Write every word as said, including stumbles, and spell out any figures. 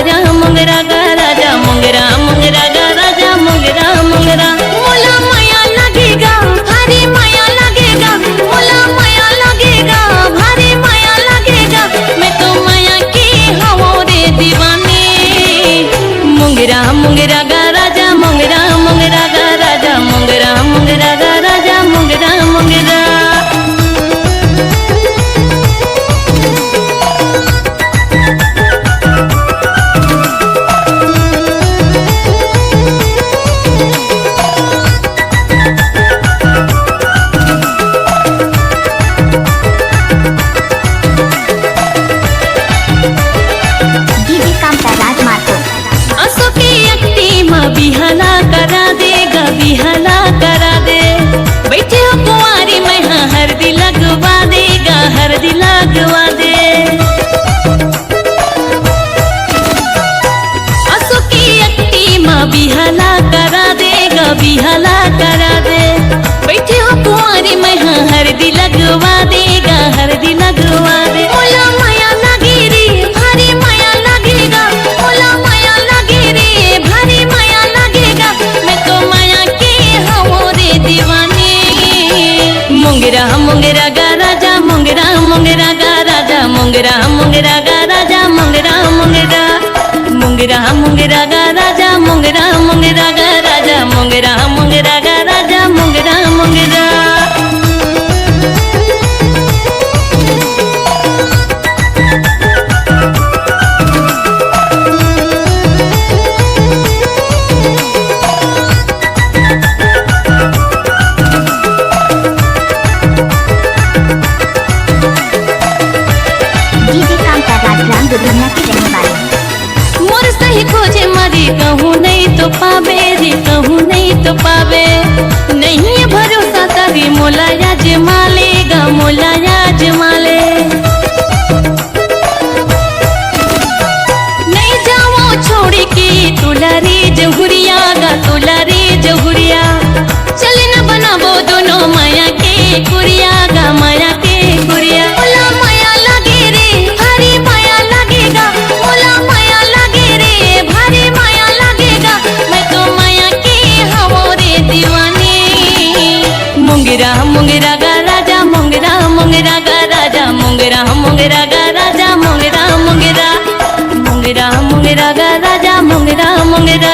राजा मोंगरा गा राजा मोंगरा, मोंगरा गा राजा मोंगरा, मोंगरा। मोला मया लगेगा, भारी मया लगेगा, मोला मया लगेगा, भारी मया लगेगा। मैं तो मया के हवो रे दीवानी। मोंगरा मोंगरा गा राजा मोंगरा, मोंगरा गा राजा मोंगरा, मोंगरा गा राजा मोंगरा, मोंगरा। डीजे काम का राज मारतो। असो के अक्ति म बिहाला करा दे गा, बिहाला करा दे। बैठे हो कुंवारी, मैं हाँ हरदी लगवा दे गा, हरदी लगवा दे। असो के अक्ति म बिहाला करा दे गा, बिहाला करा दे। बैठे हो कुंवारी, मैं हाँ हरदी लगवा दे गा, हरदी लगवा दे। मोला मया लगे रे, भारी मया लगेगा। मोला मया लगे रे, भारी मया लगेगा। मैं तो मया के हवो रे दीवानी। मोंगरा मोंगरा गा राजा मोंगरा, मोंगरा गा राजा मोंगरा, मोंगरा गा राजा मोंगरा, मोंगरा। मोंगरा मोंगरा गा राजा मोंगरा, मोंगरा गा राजा मोंगरा, मोंगरा गा राजा मोंगरा, मोंगरा। डीजे काम का राज ग्राम दुर्गुनिया के रहने वाले। मोर सही खोजे मरी कहूँ नहीं तो पावे रे, कहूँ नहीं तो पावे। नहीं है भरोसा तभी मोला आजमा ले गा, मोला आजमा ले। नहीं जावो छोड़ के तोला रे जहुरिया गा, तोला रे जहुरिया। चले न बनाबो दोनों मया के कुरिया गा, मया के कुरिया। मोला मया लगे रे, भारी मया लगेगा। मोला मया लगे रे, भारी मया लगेगा। मैं तो मया के हवो रे दीवानी। मोंगरा मोंगरा गा राजा मोंगरा, मोंगरा गा राजा मोंगरा, मोंगरा गा राजा मोंगरा, मोंगरा। मोंगरा मोंगरा गा राजा मोंगरा, मोंगरा